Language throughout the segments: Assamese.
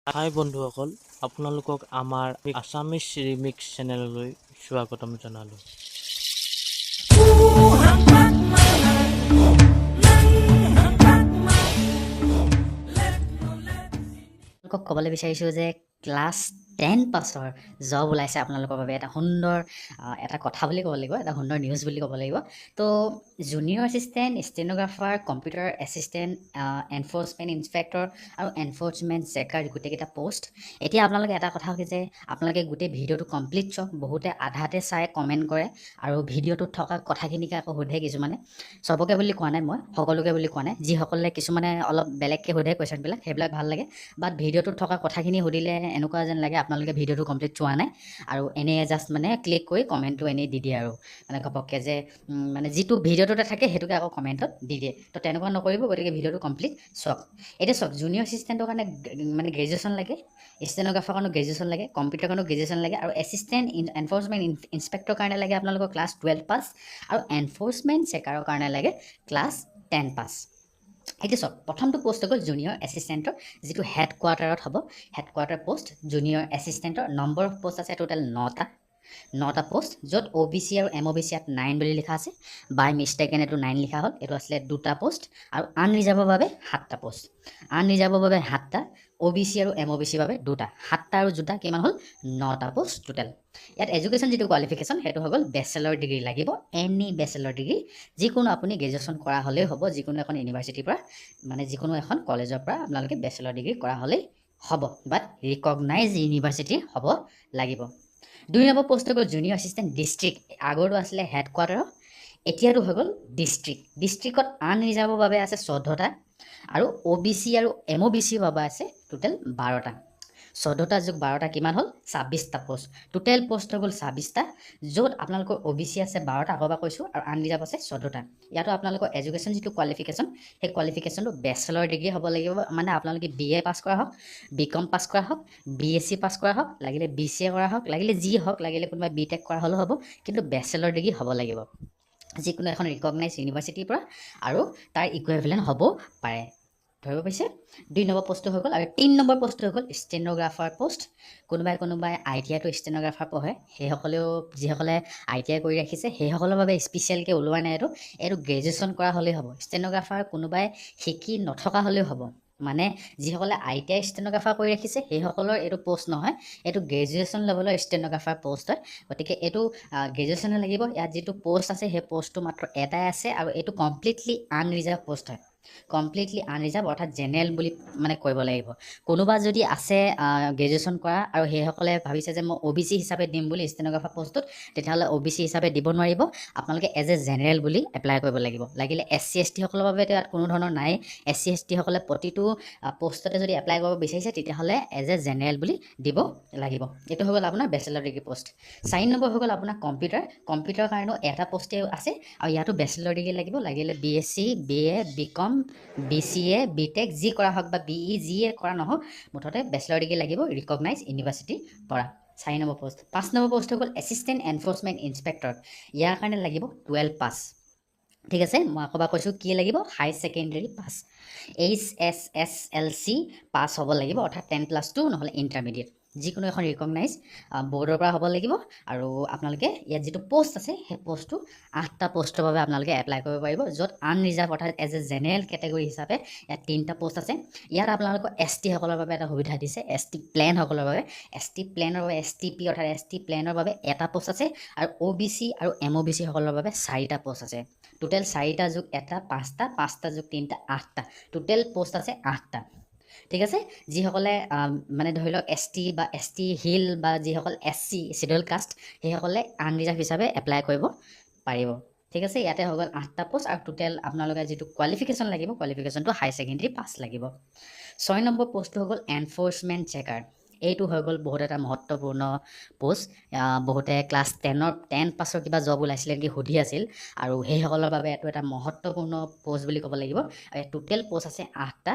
হাই বন্ধুসকল, আপোনালোকক আমাৰ আছামিজ ৰিমিক্স চেনেললৈ স্বাগতম জনালোঁ। আপোনালোকক ক'বলৈ বিচাৰিছোঁ যে ক্লাছ 10 পাছৰ জব ওলাইছে। আপোনালোকৰ বাবে এটা সুন্দৰ এটা কথা বুলি ক'ব লাগিব, এটা সুন্দৰ নিউজ বুলি ক'ব লাগিব। তো junior assistant, stenographer, computer assistant, enforcement inspector আৰু এনফৰ্চমেণ্ট চেকাৰ, গোটেইকেইটা পষ্ট। এতিয়া আপোনালোকে এটা কথা যে আপোনালোকে গোটেই ভিডিঅ'টো কমপ্লিট চাওক। বহুতে আধাতে চাই কমেণ্ট কৰে আৰু ভিডিঅ'টোত থকা কথাখিনিকে আকৌ সোধে কিছুমানে। চবকে বুলি কোৱা নাই মই, সকলোকে বুলি কোৱা নাই। যিসকলে কিছুমানে অলপ বেলেগকৈ সোধে কুৱেশ্যনবিলাক, সেইবিলাক ভাল লাগে। বাট ভিডিঅ'টোত থকা কথাখিনি সুধিলে এনেকুৱা যেন লাগে আপোনালোকে ভিডিঅ'টো কমপ্লিট চোৱা নাই আৰু এনেই জাষ্ট মানে ক্লিক কৰি কমেণ্টটো এনেই দি দিয়ে আৰু মানে ঘপককৈ যে মানে যিটো ভিডিঅ'টোতে থাকে, সেইটোকে আকৌ কমেণ্টত দি দিয়ে। তো তেনেকুৱা নকৰিব। গতিকে ভিডিঅ'টো কমপ্লিট চাওক। এতিয়া চাওক, জুনিয়ৰ এছিষ্টেণ্টৰ কাৰণে মানে গ্ৰেজুৱেশ্যন লাগে, ষ্টেন'গ্ৰাফাৰ কাৰণেও গ্ৰেজুৱেশ্যন লাগে, কম্পিউটাৰ কাৰণেও গ্ৰেজুৱেশ্যন লাগে আৰু এছিষ্টেণ্ট এনফৰ্চমেণ্ট ইনস্পেক্টৰ কাৰণে লাগে আপোনালোকৰ ক্লাছ 12 পাছ আৰু এনফৰ্চমেণ্ট চেকাৰৰ কাৰণে লাগে ক্লাছ 10 পাছ। এতিয়া চাওক, প্ৰথমটো পষ্ট হৈ গ'ল জুনিয়ৰ এছিষ্টেণ্টৰ, যিটো হেড কোৱাৰ্টাৰত হ'ব। হেড কোৱাৰ্টাৰ পষ্ট জুনিয়ৰ এছিষ্টেণ্টৰ নম্বৰ অফ পষ্ট আছে টোটেল নটা, নটা পষ্ট, য'ত অ' বি চি আৰু এম অ' বি চি ইয়াত 9 বুলি লিখা আছে। বাই মিষ্টেক এইটো 9 লিখা হ'ল, এইটো আছিলে দুটা পষ্ট। আৰু আনৰিজাৰ্ভৰ বাবে সাতটা পষ্ট, আনৰিজাৰ্ভৰ বাবে সাতটা, অ' বি চি আৰু এম অ' বি চিৰ বাবে দুটা। সাতটা আৰু দুটা কিমান হ'ল? নটা পষ্ট টোটেল। ইয়াত এডুকেশ্যন যিটো কোৱালিফিকেশ্যন, সেইটো হৈ গ'ল বেচেলৰ ডিগ্ৰী লাগিব, এনি বেচেলৰ ডিগ্ৰী। যিকোনো আপুনি গ্ৰেজুৱেশ্যন কৰা হ'লেই হ'ব, যিকোনো এখন ইউনিভাৰ্চিটিৰ পৰা, মানে যিকোনো এখন কলেজৰ পৰা আপোনালোকে বেচেলৰ ডিগ্ৰী কৰা হ'লেই হ'ব, বাট ৰিকগনাইজ ইউনিভাৰ্চিটিৰ হ'ব লাগিব। 2 নম্বৰ পষ্ট হৈ গ'ল জুনিয়ৰ এছিষ্টেণ্ট ডিষ্ট্ৰিক্ট। আগৰটো আছিলে হেড কোৱাৰ্টাৰৰ, এতিয়াতো হৈ গ'ল ডিষ্ট্ৰিক্ট। ডিষ্ট্ৰিক্টত আনৰিজাৰ্ভৰ বাবে আছে 14টা আৰু অ' বি চি আৰু এম অ' বি চিৰ বাবে আছে টোটেল 12টা। 14টা যোগ 12টা কিমান হ'ল? 26টা পষ্ট। টোটেল পষ্ট হৈ গ'ল 26টা, য'ত আপোনালোকৰ অ' বি চি আছে 12টা, আকৌ এবাৰ কৈছোঁ, আৰু আনৰিজাৰ্ভ আছে 14টা। ইয়াতো আপোনালোকৰ এডুকেশ্যন যিটো কোৱালিফিকেশ্যন, সেই কোৱালিফিকেশ্যনটো বেচেলৰ ডিগ্ৰী হ'ব লাগিব। মানে আপোনালোকে বি এ পাছ কৰা হওক, বি কম পাছ কৰা হওক, বি এছ চি পাছ কৰা হওক, লাগিলে বি চি এ কৰা হওক, লাগিলে যি হওক, লাগিলে কোনোবাই বি টেক কৰা হ'লেও হ'ব, কিন্তু বেচেলৰ ডিগ্ৰী হ'ব লাগিব যিকোনো এখন ৰিকগনাইজ ইউনিভাৰ্চিটিৰ পৰা আৰু তাৰ ইকুইভেলেণ্ট হ'ব পাৰে। ধৰিব পাৰিছে? 2 নম্বৰ পষ্টটো হৈ গ'ল আৰু 3 নম্বৰ পষ্টটো হৈ গ'ল ষ্টেন'গ্ৰাফাৰ পষ্ট। কোনোবাই কোনোবাই আই টি আইটো ষ্টেন'গ্ৰাফাৰ পঢ়ে, সেইসকলেও, যিসকলে I T I কৰি ৰাখিছে, সেইসকলৰ বাবে স্পেচিয়েলকৈ ওলোৱা নাই এইটো। এইটো গ্ৰেজুৱেশ্যন কৰা হ'লেই হ'ব। ষ্টেন'গ্ৰাফাৰ কোনোবাই শিকি নথকা হ'লেও হ'ব। মানে যিসকলে I T I stenographer কৰি ৰাখিছে, সেইসকলৰ এইটো পষ্ট নহয়। এইটো গ্ৰেজুৱেশ্যন লেভেলৰ ষ্টেন'গ্ৰাফাৰ পষ্ট হয়। গতিকে এইটো গ্ৰেজুৱেশ্যনে লাগিব। ইয়াত যিটো পষ্ট আছে, সেই পষ্টটো মাত্ৰ এটাই আছে আৰু এইটো কমপ্লিটলি আনৰিজাৰ্ভ পষ্ট হয়। কমপ্লিটলি আনৰিজাৰ্ভ অৰ্থাৎ জেনেৰেল বুলি মানে কৰিব লাগিব। কোনোবা যদি আছে গ্ৰেজুৱেশ্যন কৰা আৰু সেইসকলে ভাবিছে যে মই অ' বি চি হিচাপে দিম বুলি ষ্টেন'গ্ৰাফাৰ পষ্টটোত, তেতিয়াহ'লে অ' বি চি হিচাপে দিব নোৱাৰিব। আপোনালোকে এজ এ জেনেৰেল বুলি এপ্লাই কৰিব লাগিব। লাগিলে এছ চি, এছ টিসকলৰ বাবে ইয়াত কোনো ধৰণৰ নাই। এছ চি, এছ টিসকলে প্ৰতিটো পষ্টতে যদি এপ্লাই কৰিব বিচাৰিছে, তেতিয়াহ'লে এজ এ জেনেৰেল বুলি দিব লাগিব। এইটো হৈ গ'ল আপোনাৰ বেচেলৰ ডিগ্ৰী পষ্ট। 4 নম্বৰ হৈ গ'ল আপোনাৰ কম্পিউটাৰ। কম্পিউটাৰৰ কাৰণেও এটা পষ্টেই আছে আৰু ইয়াতো বেচেলৰ ডিগ্ৰী লাগিব। লাগিলে B S C, B A, B com, B C A, B tech যি কৰা হওক বা বি ই যিয়ে কৰা নহওক, মুঠতে বেচেলৰ ডিগ্ৰী লাগিব ৰিকগনাইজ ইউনিভাৰ্চিটিৰ পৰা। 4 নম্বৰ পষ্ট। 5 নম্বৰ পষ্ট হৈ গ'ল এছিষ্টেণ্ট এনফৰ্চমেণ্ট ইনস্পেক্টৰ। ইয়াৰ কাৰণে লাগিব 12 পাছ। ঠিক আছে, মই আকৌ এবাৰ কৈছোঁ, কি লাগিব? High secondary pass, H S S L C pass হ'ব লাগিব, অৰ্থাৎ 10+2 নহ'লে ইণ্টাৰমিডিয়েট, যিকোনো এখন ৰিকগনাইজ বৰ্ডৰ পৰা হ'ব লাগিব। আৰু আপোনালোকে ইয়াত যিটো পষ্ট আছে, সেই পষ্টটো আঠটা পষ্টৰ বাবে আপোনালোকে এপ্লাই কৰিব পাৰিব, য'ত আনৰিজাৰ্ভ অৰ্থাৎ এজ এ জেনেৰেল কেটেগৰী হিচাপে ইয়াত তিনিটা পষ্ট আছে। ইয়াত আপোনালোকৰ এছ টিসকলৰ বাবে এটা সুবিধা দিছে। এছ টি প্লেনসকলৰ বাবে, এছ টি প্লেনৰ বাবে, এছ টি পি অৰ্থাৎ এছ টি প্লেনৰ বাবে এটা পষ্ট আছে আৰু অ' বি চি আৰু এম অ' বি চিসকলৰ বাবে চাৰিটা পষ্ট আছে। টোটেল চাৰিটা যোগ এটা পাঁচটা, পাঁচটা যোগ তিনিটা আঠটা, টোটেল পষ্ট আছে আঠটা। ঠিক আছে। যিসকলে মানে ধৰি লওক এছ টি বা এছ টি হিল বা যিসকল এছ চি, চিডিউল কাষ্ট, সেইসকলে আনৰিজাৰ্ভ হিচাপে এপ্লাই কৰিব পাৰিব। ঠিক আছে, ইয়াতে হৈ গ'ল আঠটা পষ্ট আৰু টোটেল আপোনালোকে যিটো কোৱালিফিকেশ্যন লাগিব, কোৱালিফিকেশ্যনটো হাই ছেকেণ্ডেৰী পাছ লাগিব। 6 নম্বৰ পষ্টটো হৈ গ'ল এনফৰ্চমেণ্ট চেকাৰ। এইটো হৈ গ'ল বহুত এটা মহত্বপূৰ্ণ পষ্ট। বহুতে ক্লাছ 10 পাছৰ কিবা জব ওলাইছিলে নেকি সুধি আছিল আৰু সেইসকলৰ বাবে এইটো এটা মহত্বপূৰ্ণ পষ্ট বুলি ক'ব লাগিব। আৰু ইয়াত টোটেল পষ্ট আছে আঠটা,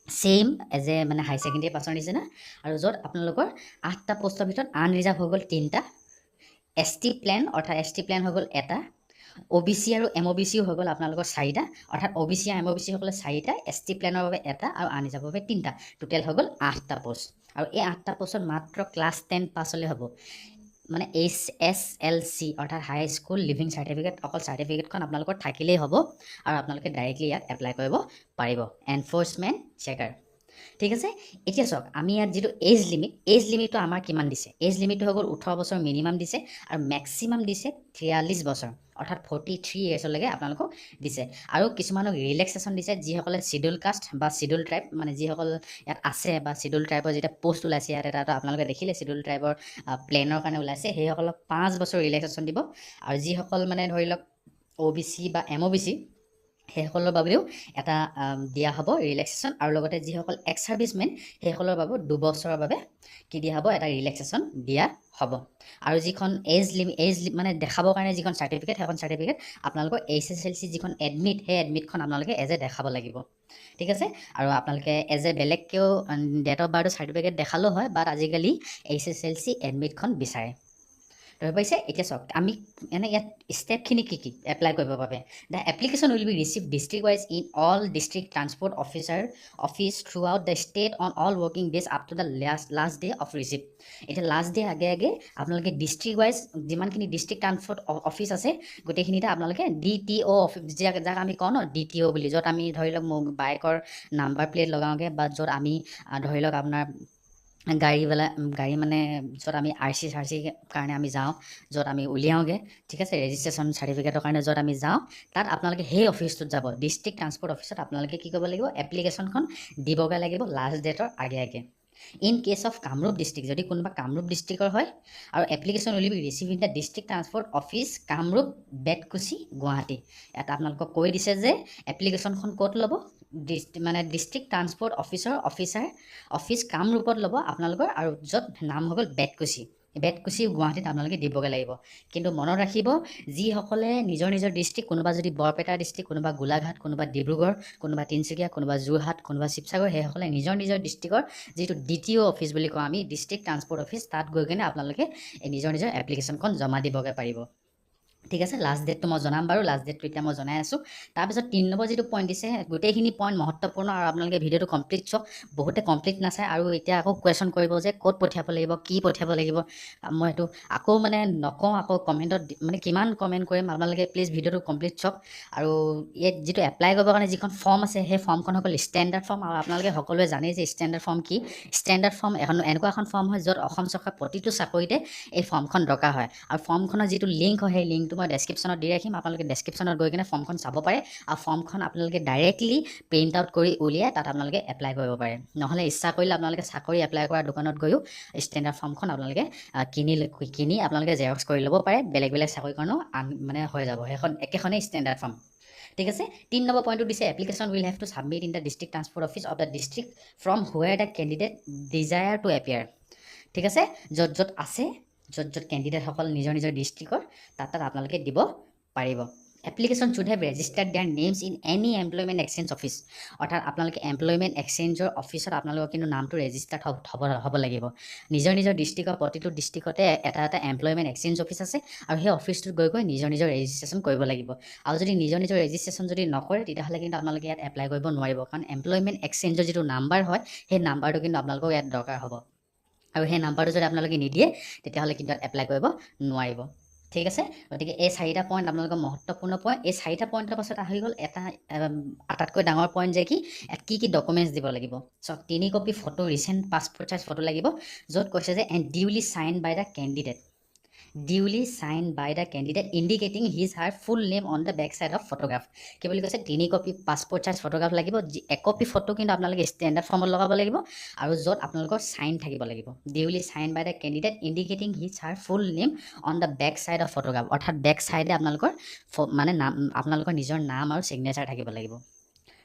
ছেইম এজ এ মানে হাই ছেকেণ্ডেৰী পাছৰ নিচিনা, আৰু য'ত আপোনালোকৰ আঠটা পষ্টৰ ভিতৰত আনৰিজাৰ্ভ হৈ গ'ল তিনিটা, এছ টি প্লেন অৰ্থাৎ এছ টি প্লেন হৈ গ'ল এটা, অ' বি চি আৰু এম অ' বি চিও হৈ গ'ল আপোনালোকৰ চাৰিটা। অৰ্থাৎ অ' বি চি আৰু এম অ' বি চিসকলে চাৰিটা, এছ টি প্লেনৰ বাবে এটা আৰু আনৰিজাৰ্ভৰ বাবে তিনিটা। টোটেল হৈ গ'ল আঠটা পষ্ট। আৰু এই আঠটা পষ্টত মাত্ৰ ক্লাছ 10 পাছ হ'লে হ'ব, মানে এইচএছএলচি, অৰ্থাৎ হাই স্কুল লিভিং চাৰ্টিফিকেট। অকল চাৰ্টিফিকেটখন আপোনালোকৰ থাকিলেই হ'ব আৰু আপোনালোকে ডাইৰেক্টলি ইয়াত এপ্লাই কৰিব পাৰিব এনফ'ৰ্চমেণ্ট চেকাৰ। ঠিক আছে। এতিয়া চাওক, আমি ইয়াত যিটো এজ লিমিট, এজ লিমিটটো আমাৰ কিমান দিছে? এজ লিমিটটো হৈ গ'ল 18 বছৰ মিনিমাম দিছে আৰু মেক্সিমাম দিছে 43 বছৰ, অৰ্থাৎ 43 ইয়েৰ্ছলৈকে আপোনালোকক দিছে। আৰু কিছুমানক ৰিলেক্সেশ্যন দিছে, যিসকলে চিডিউল কাষ্ট বা চিডিউল ট্ৰাইব, মানে যিসকল ইয়াত আছে বা চিডিউল ট্ৰাইবৰ যেতিয়া পষ্ট ওলাইছে ইয়াত এটা এটা আপোনালোকে দেখিলে, চিডিউল ট্ৰাইবৰ প্লেনৰ কাৰণে ওলাইছে, সেইসকলক 5 বছৰ ৰিলেক্সেশ্যন দিব। আৰু যিসকল মানে ধৰি লওক অ' বি চি বা এম অ' বি চি, সেইসকলৰ বাবেও এটা দিয়া হ'ব ৰিলেক্সেশ্যন। আৰু লগতে যিসকল এক্স ছাৰ্ভিচমেন, সেইসকলৰ বাবেও 2 বছৰৰ বাবে কি দিয়া হ'ব? এটা ৰিলেক্সেশ্যন দিয়া হ'ব। আৰু যিখন এজ মানে দেখাবৰ কাৰণে যিখন চাৰ্টিফিকেট, সেইখন চাৰ্টিফিকেট আপোনালোকৰ এইচএছএলচি যিখন এডমিট, সেই এডমিটখন আপোনালোকে এজ এ দেখাব লাগিব। ঠিক আছে। আৰু আপোনালোকে এজ এ বেলেগকৈও ডেট অফ বাৰ্থৰ চাৰ্টিফিকেট দেখালেও হয়, বাট আজিকালি এইচএছএলচি এডমিটখন বিচাৰে। ধৰিব পাৰিছে? এতিয়া চাওক, আমি এনে ইয়াত ষ্টেপখিনি কি কি এপ্লাই কৰিবৰ বাবে। The application will be receive district wise in all district transport officer office throughout the state on all working days up to the last day of receive. এতিয়া লাষ্ট ডে আগে আগে আপোনালোকে ডিষ্ট্ৰিক্ট ৱাইজ যিমানখিনি ডিষ্ট্ৰিক্ট ট্ৰান্সপৰ্ট অফিচ আছে, গোটেইখিনিতে আপোনালোকে ডিটিঅ' অফিচ, যাক আমি কওঁ ন ডিটিঅ' বুলি, য'ত আমি ধৰি লওক মোক বাইকৰ নাম্বাৰ প্লেট লগাওঁগৈ বা য'ত আমি ধৰি লওক আপোনাৰ গাড়ীবিলাক, গাড়ী মানে য'ত আমি আৰচি চাৰচি কাৰণে আমি যাওঁ, য'ত আমি উলিয়াওঁগৈ, ঠিক আছে, ৰেজিষ্ট্ৰেশ্যন চাৰ্টিফিকেটৰ কাৰণে য'ত আমি যাওঁ, তাত আপোনালোকে সেই অফিচটোত যাব। ডিষ্ট্ৰিক্ট ট্ৰান্সপৰ্ট অফিচত আপোনালোকে কি কৰিব লাগিব? এপ্লিকেশ্যনখন দিবগৈ লাগিব লাষ্ট ডেটৰ আগে আগে। In case of Kamrup district, যদি কোনোবা কামৰূপ ডিষ্ট্ৰিক্টৰ হয় আৰু application will be receive in the district transport office, Kamrup, Betkuchi, Guwahati. ইয়াত আপোনালোকক কৈ দিছে যে এপ্লিকেশ্যনখন ক'ত ল'ব। মানে ডিষ্ট্ৰিক্ট ট্ৰান্সপৰ্ট অফিচৰ অফিচাৰ অফিচ কামৰূপত ল'ব আপোনালোকৰ আৰু য'ত নাম হৈ গ'ল বেতকুছি। বেতকুছি, গুৱাহাটীত আপোনালোকে দিবগৈ লাগিব। কিন্তু মনত ৰাখিব, যিসকলে নিজৰ নিজৰ ডিষ্ট্ৰিক্ট, কোনোবা যদি বৰপেটা ডিষ্ট্ৰিক্ট, কোনোবা গোলাঘাট, কোনোবা ডিব্ৰুগড়, কোনোবা তিনিচুকীয়া, কোনোবা যোৰহাট, কোনোবা শিৱসাগৰ, সেইসকলে নিজৰ নিজৰ ডিষ্ট্ৰিক্টৰ যিটো ডিটিঅ' অফিচ বুলি কওঁ আমি, ডিষ্ট্ৰিক্ট ট্ৰান্সপৰ্ট অফিচ, তাত গৈ কিনে আপোনালোকে এই নিজৰ নিজৰ এপ্লিকেশ্যনখন জমা দিবগৈ পাৰিব। ঠিক আছে। লাষ্ট ডেটটো মই জনাম বাৰু, লাষ্ট ডেটটো এতিয়া মই জনাই আছোঁ। তাৰপিছত তিনি নম্বৰ যিটো পইণ্ট দিছে, গোটেইখিনি পইণ্ট মহত্বপূৰ্ণ আৰু আপোনালোকে ভিডিঅ'টো কমপ্লিট চাওক। বহুতে কমপ্লিট নাচায় আৰু এতিয়া আকৌ কুৱেশ্যন কৰিব যে ক'ত পঠিয়াব লাগিব, কি পঠিয়াব লাগিব। মই সেইটো আকৌ মানে নকওঁ, আকৌ কমেণ্টত মানে কিমান কমেণ্ট কৰিম। আপোনালোকে প্লিজ ভিডিঅ'টো কমপ্লিট চাওক। আৰু ইয়াত যিটো এপ্লাই কৰিবৰ কাৰণে যিখন ফৰ্ম আছে, সেই ফৰ্মখন হৈ গ'ল ষ্টেণ্ডাৰ্ড ফৰ্ম। আৰু আপোনালোকে সকলোৱে জানেই যে ষ্টেণ্ডাৰ্ড ফৰ্ম কি। ষ্টেণ্ডাৰ্ড ফৰ্ম এখন এনেকুৱা এখন ফৰ্ম হয়, য'ত অসম চৰকাৰ প্ৰতিটো চাকৰিতে এই ফৰ্মখন দৰকাৰ হয়। আৰু ফৰ্মখনৰ যিটো লিংক হয়, সেই লিংকটো মই ডেছক্ৰিপশ্যনত দি ৰাখিম। আপোনালোকে ডেছক্ৰিপশ্যনত গৈ কিনে ফৰ্মখন চাব পাৰে আৰু ফৰ্মখন আপোনালোকে ডাইৰেক্টলি প্ৰিণ্ট আউট কৰি উলিয়াই তাত আপোনালোকে এপ্লাই কৰিব পাৰে। নহ'লে ইচ্ছা কৰিলে আপোনালোকে চাকৰি এপ্লাই কৰা দোকানত গৈও ষ্টেণ্ডাৰ্ড ফৰ্মখন আপোনালোকে কিনি কিনি আপোনালোকে জেৰক্স কৰি ল'ব পাৰে। বেলেগ বেলেগ চাকৰিৰ কাৰণেও আন মানে হৈ যাব, সেইখন একেখনেই ষ্টেণ্ডাৰ্ড ফৰ্ম। ঠিক আছে। তিনি নম্বৰ পইণ্টটো দিছে, application will have to submit in the district transport office of the district from where the candidate desire to appear. ঠিক আছে। য'ত য'ত আছে, য'ত য'ত কেণ্ডিডেটসকল নিজৰ নিজৰ ডিষ্ট্ৰিক্টৰ, তাত তাত আপোনালোকে দিব পাৰিব। Application should have registered their names in any employment exchange office. অৰ্থাৎ আপোনালোকে এমপ্লয়মেণ্ট এক্সচেঞ্জৰ অফিচত আপোনালোকৰ কিন্তু নামটো ৰেজিষ্টাৰ্ড হ'ব লাগিব। নিজৰ নিজৰ ডিষ্ট্ৰিক্টৰ, প্ৰতিটো ডিষ্ট্ৰিক্টতে এটা এটা এমপ্লয়মেণ্ট এক্সচেঞ্জ অফিচ আছে আৰু সেই অফিচটোত গৈ গৈ নিজৰ নিজৰ ৰেজিষ্ট্ৰেশ্যন কৰিব লাগিব। আৰু যদি নিজৰ নিজৰ ৰেজিষ্ট্ৰেশ্যন যদি নকৰে, তেতিয়াহ'লে কিন্তু আপোনালোকে ইয়াত এপ্লাই কৰিব নোৱাৰিব। কাৰণ এমপ্লয়মেণ্ট এক্সচেঞ্জৰ যিটো নাম্বাৰ হয়, সেই নাম্বাৰটো কিন্তু আপোনালোকক ইয়াত দৰকাৰ হ'ব আৰু সেই নাম্বাৰটো যদি আপোনালোকে নিদিয়ে, তেতিয়াহ'লে কিন্তু ইয়াত এপ্লাই কৰিব নোৱাৰিব। ঠিক আছে। গতিকে এই চাৰিটা পইণ্ট আপোনালোকৰ মহত্বপূৰ্ণ পইণ্ট। এই চাৰিটা পইণ্টৰ পাছত আহি গ'ল এটা আটাইতকৈ ডাঙৰ পইণ্ট যে কি ইয়াত কি কি ডকুমেণ্টছ দিব লাগিব। চাওক, তিনি copy photo, recent passport size photo লাগিব, য'ত কৈছে যে and duly sign by the candidate, duly sign by the candidate indicating his her full name on the back side of photograph. কি বুলি কৈছে? তিনি কপি পাছপৰ্ট চাইজ ফটোগ্ৰাফ লাগিব। একপি ফটো কিন্তু আপোনালোকে ষ্টেণ্ডাৰ্ড ফৰ্মত লগাব লাগিব আৰু য'ত আপোনালোকৰ চাইন থাকিব লাগিব। Duly sign by the candidate indicating his her full name on the back side of photograph. অৰ্থাৎ বেক চাইডে আপোনালোকৰ মানে নাম, আপোনালোকৰ নিজৰ নাম আৰু ছিগনেচাৰ থাকিব লাগিব।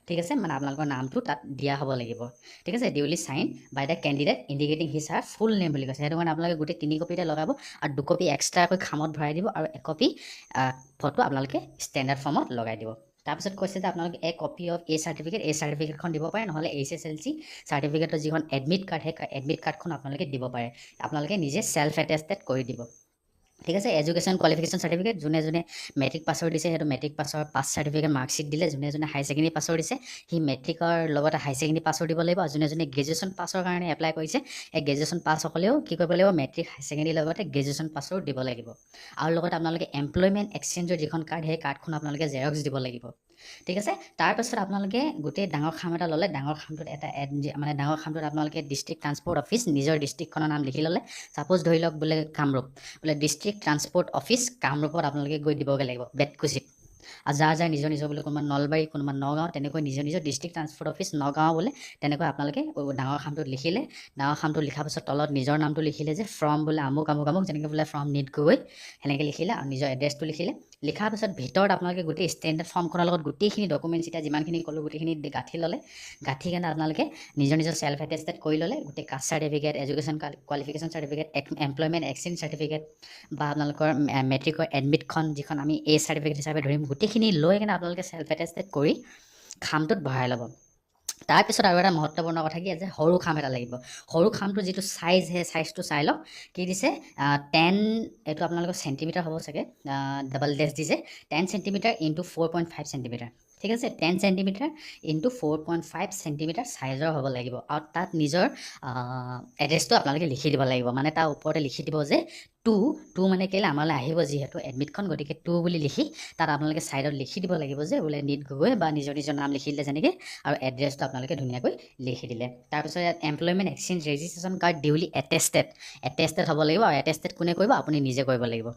ঠিক আছে। মানে আপোনালোকৰ নামটো তাত দিয়া হ'ব লাগিব। ঠিক আছে। Duly sign by the candidate indicating his her full name বুলি কৈছে। সেইটো কাৰণে আপোনালোকে গোটেই তিনি কপিতে লগাব আৰু দুকপি এক্সট্ৰাকৈ খামত ভৰাই দিব আৰু একপি ফটো আপোনালোকে ষ্টেণ্ডাৰ্ড ফৰ্মত লগাই দিব। তাৰপিছত কৈছে যে আপোনালোকে a copy of age certificate, এই চাৰ্টিফিকেটখন দিব পাৰে, নহ'লে এইচএছএলচি চাৰ্টিফিকেটৰ যিখন এডমিট কাৰ্ড, সেই এডমিট কাৰ্ডখন আপোনালোকে দিব পাৰে। আপোনালোকে নিজে ছেল্ফ এটেষ্টেড কৰি দিব। ঠিক আছে। এডুকেশ্যন কোৱালিফিকেশ্যন চাৰ্টিফিকেট, যোনে যোনে মেট্ৰিক পাছৰ দিছে সেইটো মেট্ৰিক পাছৰ পাছ চাৰ্টিফিকেট মাৰ্কশ্বিট দিলে, যোনে যোনে হাই ছেকেণ্ডেৰী পাছৰ দিছে সি মেট্ৰিকৰ লগতে হাই ছেকেণ্ডেৰী পাছৰ দিব লাগিব, আৰু যোনে যোনে গ্ৰেজুৱেশ্যন পাছৰ কাৰণে এপ্লাই কৰিছে এই গ্ৰেজুৱেশ্যন পাছসকলেও কি কৰিব লাগিব, মেট্ৰিক হাই ছেকেণ্ডেৰীৰ লগতে গ্ৰেজুৱেশ্যন পাছৰো দিব লাগিব। আৰু লগতে আপোনালোকে এমপ্লয়মেণ্ট এক্সচেঞ্জৰ যিখন কাৰ্ড, সেই কাৰ্ডখন আপোনালোকে জেৰক্স দিব লাগিব, ঠিক আছে। তাৰপাছত আপোনালোকে গোটেই ডাঙৰ খাম এটা ল'লে, ডাঙৰ খামটোত এটা মানে ডাঙৰ খামটোত আপোনালোকে ডিষ্ট্ৰিক্ট ট্ৰান্সপৰ্ট অফিচ, নিজৰ ডিষ্ট্ৰিক্টখনৰ নাম লিখি ল'লে। ছাপ'জ ধৰি লওক বোলে কামৰূপ, বোলে ডিষ্ট্ৰিক্ট ট্ৰান্সপৰ্ট অফিচ কামৰূপত আপোনালোকে গৈ দিবগৈ লাগিব বেতকুছিত। আৰু যাৰ যাৰ নিজৰ নিজৰ বোলে কোনোবা নলবাৰী, কোনোবা নগাঁও, তেনেকৈ নিজৰ নিজৰ ডিষ্ট্ৰিক্ট ট্ৰান্সপৰ্ট অফিচ নগাঁও বোলে তেনেকৈ আপোনালোকে ডাঙৰ খামটোত লিখিলে। ডাঙৰ খামটো লিখাৰ পাছত তলত নিজৰ নামটো লিখিলে যে ফ্ৰম বোলে আমুক আমুক আমুক, যেনেকৈ বোলে ফ্ৰম নীত গগৈ সেনেকৈ লিখিলে আৰু নিজৰ এড্ৰেছটো লিখিলে। লিখাৰ পাছত ভিতৰত আপোনালোকে গোটেই ষ্টেণ্ডাৰ্ড ফৰ্মখনৰ লগত গোটেইখিনি ডকুমেণ্টছ এতিয়া যিমানখিনি ক'লোঁ গোটেইখিনি গাঁঠি ল'লে। গাঁঠি কেনে আপোনালোকে নিজৰ নিজৰ চেল্ফ এটেষ্টেড কৰি ল'লে, গোটেই caste certificate, education qualification certificate, employment exchange certificate বা আপোনালোকৰ মেট্ৰিকৰ এডমিটখন, যিখন আমি এ চাৰ্টিফিকেট হিচাপে ধৰিম, গোটেইখিনি লৈ কেনে আপোনালোকে চেল্ফ এটেষ্টেড কৰি খামটোত ভৰাই ল'ব। তাৰপিছত আৰু এটা মহত্বপূৰ্ণ কথা কি আছে, সৰু খাম এটা লাগিব। সৰু খামটোৰ যিটো চাইজ, সেই চাইজটো চাই লওক। কি দিছে, 10, এইটো আপোনালোকৰ চেণ্টিমিটাৰ হ'ব চাগে, ডাবল ডেছ দিছে, 10 centimetre into 4.5 centimetre, ঠিক আছে। 10 চেণ্টিমিটাৰ ইনটু 4.5 চেণ্টিমিটাৰ চাইজৰ হ'ব লাগিব। আৰু তাত নিজৰ এড্ৰেছটো আপোনালোকে লিখি দিব লাগিব, মানে তাৰ ওপৰতে লিখি দিব যে টু, টু মানে কেলৈ আমালৈ আহিব যিহেতু এডমিটখন, গতিকে টু বুলি লিখি তাত আপোনালোকে ছাইডত লিখি দিব লাগিব যে বোলে নীত গগৈ বা নিজৰ নিজৰ নাম লিখি দিলে যেনেকৈ, আৰু এড্ৰেছটো আপোনালোকে ধুনীয়াকৈ লিখি দিলে। তাৰপিছত ইয়াত employment exchange registration card duly attested, attested হ'ব লাগিব। আৰু এটেষ্টেড কোনে কৰিব, আপুনি নিজে কৰিব লাগিব,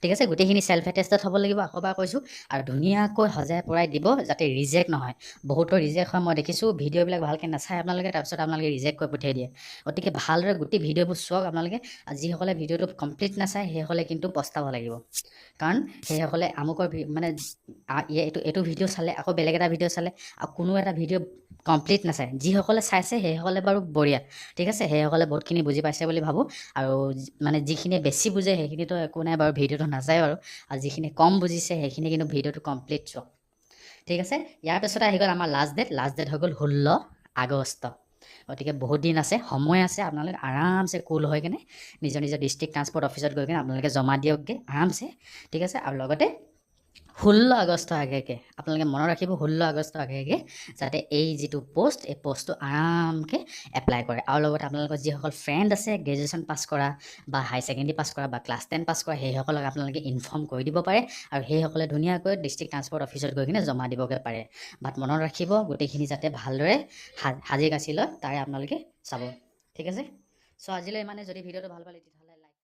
ঠিক আছে। গোটেইখিনি চেল্ফ এটেষ্টেড হ'ব লাগিব, আকৌ এবাৰ কৈছোঁ। আৰু ধুনীয়াকৈ সজাই পৰাই দিব যাতে ৰিজেক্ট নহয়। বহুতৰ ৰিজেক্ট হয়, মই দেখিছোঁ ভিডিঅ'বিলাক ভালকৈ নাচায় আপোনালোকে, তাৰপিছত আপোনালোকে ৰিজেক্ট কৰি পঠিয়াই দিয়ে। গতিকে ভালদৰে গোটেই ভিডিঅ'বোৰ চাওক আপোনালোকে। আৰু যিসকলে ভিডিঅ'টো কমপ্লিট নাচায় সেইসকলে কিন্তু পস্তাব লাগিব, কাৰণ সেইসকলে আমুকৰ মানে এইটো ভিডিঅ' চালে, আকৌ বেলেগ এটা ভিডিঅ' চালে, আৰু কোনো এটা ভিডিঅ' কমপ্লিট নাচায়। যিসকলে চাইছে সেইসকলে বাৰু বঢ়িয়া, ঠিক আছে, সেইসকলে বহুতখিনি বুজি পাইছে বুলি ভাবোঁ। আৰু মানে যিখিনিয়ে বেছি বুজে সেইখিনিতো একো নাই বাৰু, ভিডিঅ'টো নাচায় বাৰু, আৰু যিখিনি কম বুজিছে সেইখিনি কিন্তু ভিডিঅ'টো কমপ্লিট চাওক, ঠিক আছে। ইয়াৰ পিছতে আহি গ'ল আমাৰ লাষ্ট ডেট। লাষ্ট ডেট হৈ গ'ল 16 আগষ্ট। গতিকে বহুত দিন আছে, সময় আছে, আপোনালোকে আৰামছে কুল হৈ কেনে নিজৰ নিজৰ ডিষ্ট্ৰিক্ট ট্ৰান্সপৰ্ট অফিচত গৈ কেনে আপোনালোকে জমা দিয়কগৈ আৰামছে, ঠিক আছে। আৰু লগতে 16 আগষ্টৰ আগে আগে আপোনালোকে মনত ৰাখিব, 16 আগষ্টৰ আগে আগে যাতে এই যিটো পষ্ট, এই পষ্টটো আৰামকৈ এপ্লাই কৰে। আৰু লগতে আপোনালোকৰ যিসকল ফ্ৰেণ্ড আছে গ্ৰেজুৱেশ্যন পাছ কৰা বা হাই ছেকেণ্ডেৰী পাছ কৰা বা ক্লাছ 10 পাছ কৰা, সেইসকলক আপোনালোকে ইনফৰ্ম কৰি দিব পাৰে আৰু সেইসকলে ধুনীয়াকৈ ডিষ্ট্ৰিক্ট ট্ৰান্সপৰ্ট অফিচত গৈ কিনে জমা দিবগৈ পাৰে। বাট মনত ৰাখিব গোটেইখিনি যাতে ভালদৰে সাজি কাচি লয় তাৰে আপোনালোকে চাব, ঠিক আছে। চ' আজিলৈ ইমানে। যদি ভিডিঅ'টো ভাল পালে